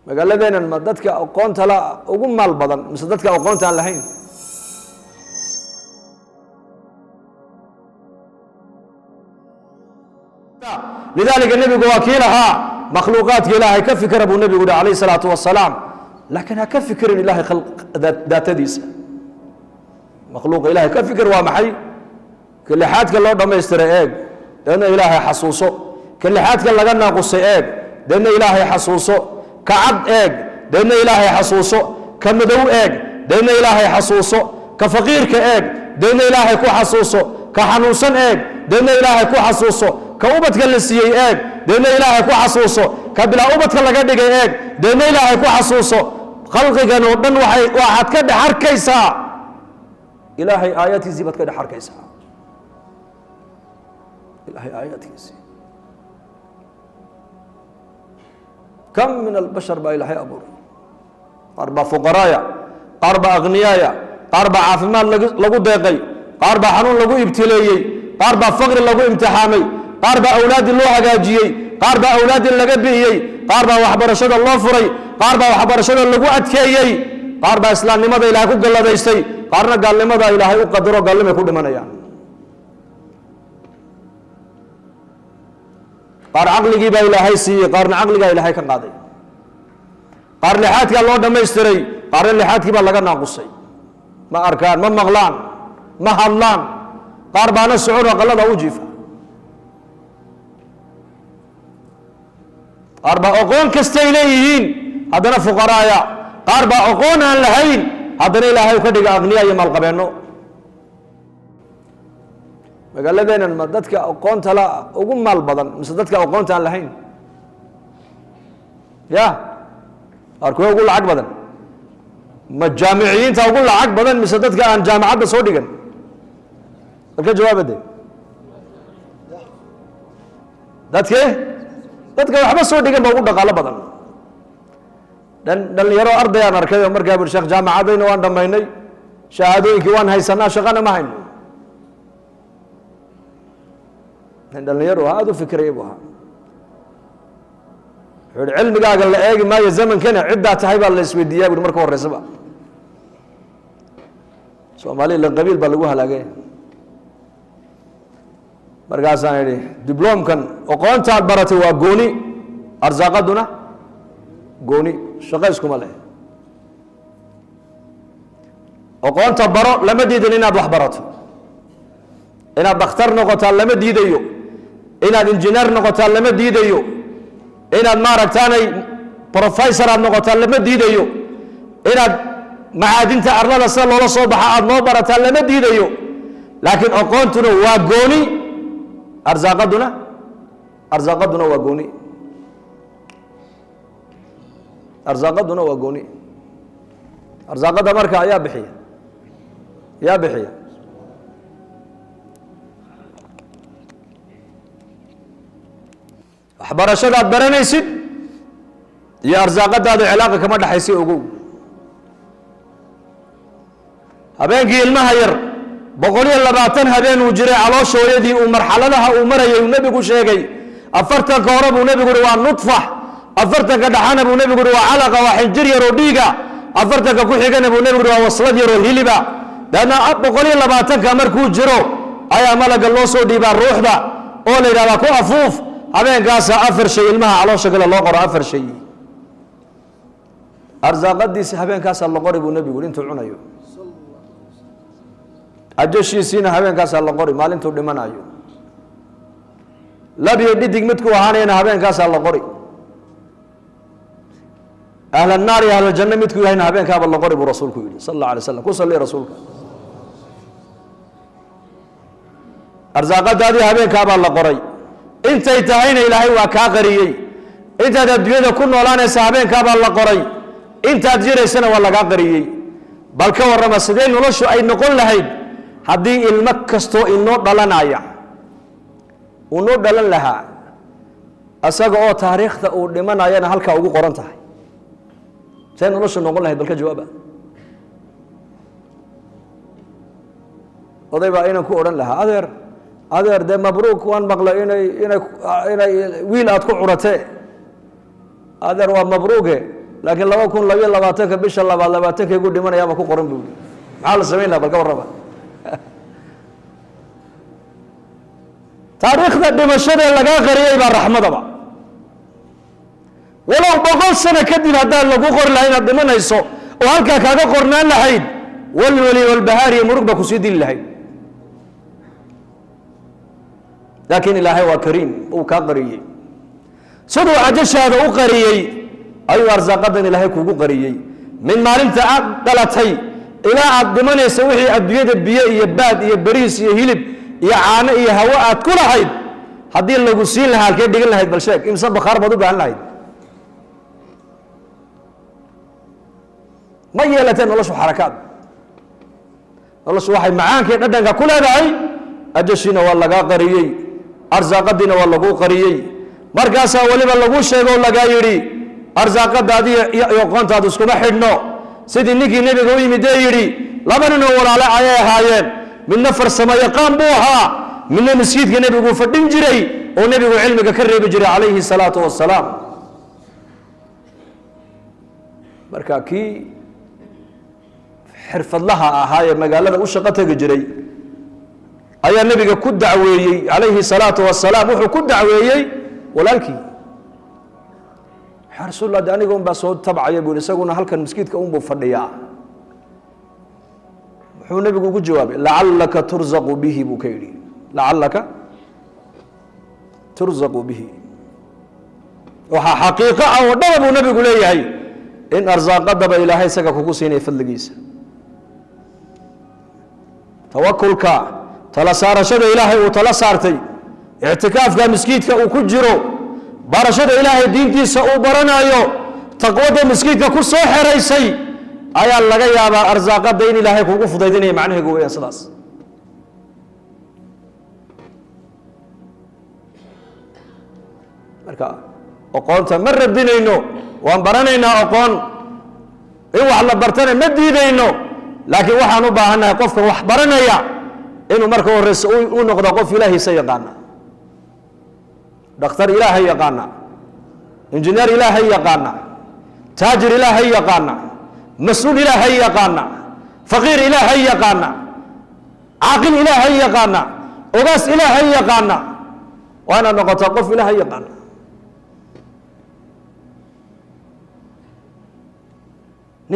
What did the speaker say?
Magaaladeennan ma dadka aqoonta la ugu maal badan mise dadka aqoonta aan lahayn? Lidaalika nebigu waa kii lahaa makhluuqaadka Ilaahay ka fikira buu nebigu yihi calayh salaatu wasalaam, laakiin ha ka fikirin Ilahay daatadiisa. Makhluuqa Ilahay ka fikir waa maxay? Ka lixaadka loo dhammaystiray eeg, deedna Ilaahay xasuuso. Ka lixaadka laga naaqusay eeg, deedna Ilaahay xasuuso. Ka cad eeg, deedna Ilaahay xasuuso. Ka madow eeg, deedna Ilaahay xasuuso. Ka faqiirka eeg, deedna Ilaahay ku xasuuso. Ka xanuunsan eeg, deedna Ilaahay ku xasuuso. Ka ubadka la siiyey eeg, deedna Ilaahay ku xasuuso. Ka bilaa ubadka laga dhigay eeg, deedna Ilaahay ku xasuuso. Khalqigan oo dhan waxay waxaad ka dhex arkaysaa Ilaahay aayaadkiisii baad ka dhex arkaysaa Ilaahay aayaadkiisii. Kam min albashar baa Ilaahay abuuray? Qaar baa fuqaraaya, qaar baa akhniyaaya, qaar baa caafimaad lagu deeqay, qaar baa xanuun lagu ibtileeyey, qaar baa faqri lagu imtixaamay, qaar baa awlaaddii loo hagaajiyey, qaar baa awlaaddii laga bi'iyey, qaar baa waxbarashada loo furay, qaar baa waxbarashada lagu adkeeyey, qaar baa islaamnimada Ilaahay ku galladaystay, qaarna gaalnimada Ilaahay u qadaro, gaalnimay ku dhimanayaan. Qaar caqligii baa Ilaahay siiyey, qaarna caqligaa Ilaahay ka qaaday. Qaar lixaadkaa loo dhammaystiray, qaarna lixaadkii baa laga naaqusay. Ma arkaan, ma maqlaan, ma hadlaan. Qaar baana socon, aqalada u jiifa. Qaar baa oqoon kastay leeyihiin haddana fuqaraaya. Qaar baa oqoon aan lahayn haddana Ilaahay u ka dhiga aqniya iyo maalqabeenno. Magaaladeennan ma dadka aqoonta la ugu maal badan mise dadka aqoonta aan lahayn? Ya qaar kuwe ugu lacag badan? Ma jaamiciyiinta ugu lacag badan mise dadka aan jaamacadda soo dhigan? Bal ka jawaaba de. Dadke dadka waxba soo dhigan ba ugu dhaqaalo badan. Dhalinyaro arday aan arkay oo markaa buri: "Sheekh, jaamacadayna waan dhammaynay, shahaadooyinkii waan haysanaa, shaqana ma hayno." Nin dhalinyaro aada u fikiraya buu ahaa. Wuxuu ihi: "Cilmigaaga la eegi maayo zamankana, ciddaa tahay baa la isweydiiyaa," buri. Marka horeysaba Soomaaliya ila qabiil baa lagu halaagay. Markaasaan idhi: "Dibloomkan aqoontaad baratay waa gooni, arsaaqaduna gooni, shaqo iskuma leh. Aqoonta baro, lama diidan inaad wax barato, inaad dhakhtar noqotaa lama diidayo, inaad injineer noqotaa lama diidayo, inaad maaragtaanay professor aad noqotaa lama diidayo, inaad macaadinta arlada sida loola soo baxa aad noo barataa lama diidayo, laakiin aqoontuna waa gooni, arsaaqaduna waa gooni, arsaaqaduna waa gooni." Arsaaqadda marka ayaa bixiya, yaa bixiya? Waxbarashadaad baranaysid iyo arsaaqadaada cilaaqa kama dhexaysa, ogow. Habeenkii ilmaha yar 120 habeen uu jiray caloosha hooyadii, uu marxaladaha uu marayay uu nebigu sheegay. 40-ka hore buu nebigu uhi waa nudfa, 40-ka dhaxana buu nebigu uhi waa calaqa, waa xinjir yar oo dhiiga, 40-ka ku xigana buu nebigu uhi waa waslad yar oo hiliba. Dabeedna 120-ka markuu jiro ayaa malaga loo soo dhiibaa ruuxda oo la yidhahdaa ku afuuf. Habeenkaasa afar shay ilmaha caloosha gale loo qoro, afar shay. Arsaaqadiisa habeenkaasaa la qori buu nebigu yidhi, intuu cunayo. Ajashiisiina habeenkaasaa la qori, maalintuu dhimanayo. Lab iyo dhidig midkuu ahaanayana habeenkaasaa la qori. Ahla naar iyo ahlaljanno midkuu yahayna habeenkaaba la qori buu rasuulku yidhi sal alla alay slam. Ku salli rasuulka. Arsaaqadaadii habeenkaabaa la qoray, intay tahayna Ilaahay waa kaa qariyey. Intaad adduunyada ku noolaanaysa habeenkaabaa la qoray, intaad jiraysana waa lagaa qariyey. Bal ka warrama sidee noloshu ay noqon lahayd haddii ilmo kastoo inoo dhalanaya uu noo dhalan lahaa isaga oo taariikhda uu dhimanayana halkaa ugu qoran tahay? See noloshu noqon lahayd? Bal ka jawaaba. Oday baa inan ku odhan lahaa: "Adeer, adeer, dee mabruuk, waan maqlay inay wiil aad ku curatee. Adeer, waa mabruuge." Laakiin 2022-ka bisha labaad 20-kaygu dhimanayaaba ku qoran, buu yihi. Maxaa la samayn laha? Bal ka warraba. Taariikhda dhimashadee lagaa qariyey baa raxmadaba. Walow 100 sano kadib haddaan lagu qori lahay inaad dhimanayso oo halkaa kaaga qornaan lahayd, walwali walbahaar iyo murug baa kusii dili lahayd. Laakiin Ilaahay waa kariim, uu kaa qariyey. Siduu ajashaada u qariyey ayuu arsaaqadan Ilaahay kugu qariyey. Min maalinta aad dhalatay ilaa aad dhimanaysa, wixii adduunyada biyo iyo baad iyo bariis iyo hilib iyo caano iyo hawo aad ku lahayd, haddii lagu siin lahaa, halkee dhigan lahayd? Bal sheeg, imse bakhaar baad u baahan lahayd? Ma yeelateen noloshu xarakaad. Noloshu waxay macaankii dhadhanka ku leedahay ajashiina waa lagaa qariyey, arsaaqadiina waa laguu qariyey. Markaasaa weliba lagu sheego o lagaa yidhi arsaaqadaadi iyo aqoontaadu iskuma xidhno. Sidii ninkii nebiga u yimid ee yidhi, laba ninoo walaale ayay ahaayeen, midna farsamo yaqaan buu ahaa, midna masjidka nebiguu fadhin jiray oo nebigu cilmiga ka reebi jiray calayhi salaatu wasalaam. Marka kii xirfadlaha ahaa ee magaalada u shaqo tegi jiray ayaa nebiga ku dacweeyey calayhi salaatu wasalaam. Wuxuu ku dacweeyey walaalkii: yaa rasuul Allah, de aniga un baa soo tabcaya, buu yidhi, isaguna halkan maskiidka un buu fadhiyaa. Muxuu nebigu ugu jawaabay? Lacallaka turzaqu bihi, buu ka yidhi. Lacallaka turzaqu bihi. Waxaa xaqiiqo ah oo dhaba, buu nebigu leeyahay, in arsaaqadaba Ilaahay isaga kugu siinaya fadligiisa. Tawakulka, tala saarashada Ilaahay uu tala saartay, ictikaafka miskiidka uu ku jiro, barashada Ilaahay diintiisa uu baranayo, taqwada miskiidka ku soo xeraysay ayaa laga yaabaa arsaaqada in Ilaahay kugu fudaydinaya. Macnaheegu weyaan sidaas. Marka oqoonta ma radinayno, waan baranaynaa. Oqoon in wax la bartana ma diidayno, laakiin waxaan u baahannahay qofka wax baranaya inuu marka horeyse u noqdo qof Ilaahiisa yaqaana, dhakhtar Ilaahay yaqaana, injineer Ilaahay yaqaana, taajir Ilaahay yaqaana, mas-uul Ilaahay yaqaana, faqiir Ilaahay yaqaana, caaqil Ilaahay yaqaana, ogaas Ilaahay yaqaana. Waa inaad noqotaa qof Ilaahay yaqaana.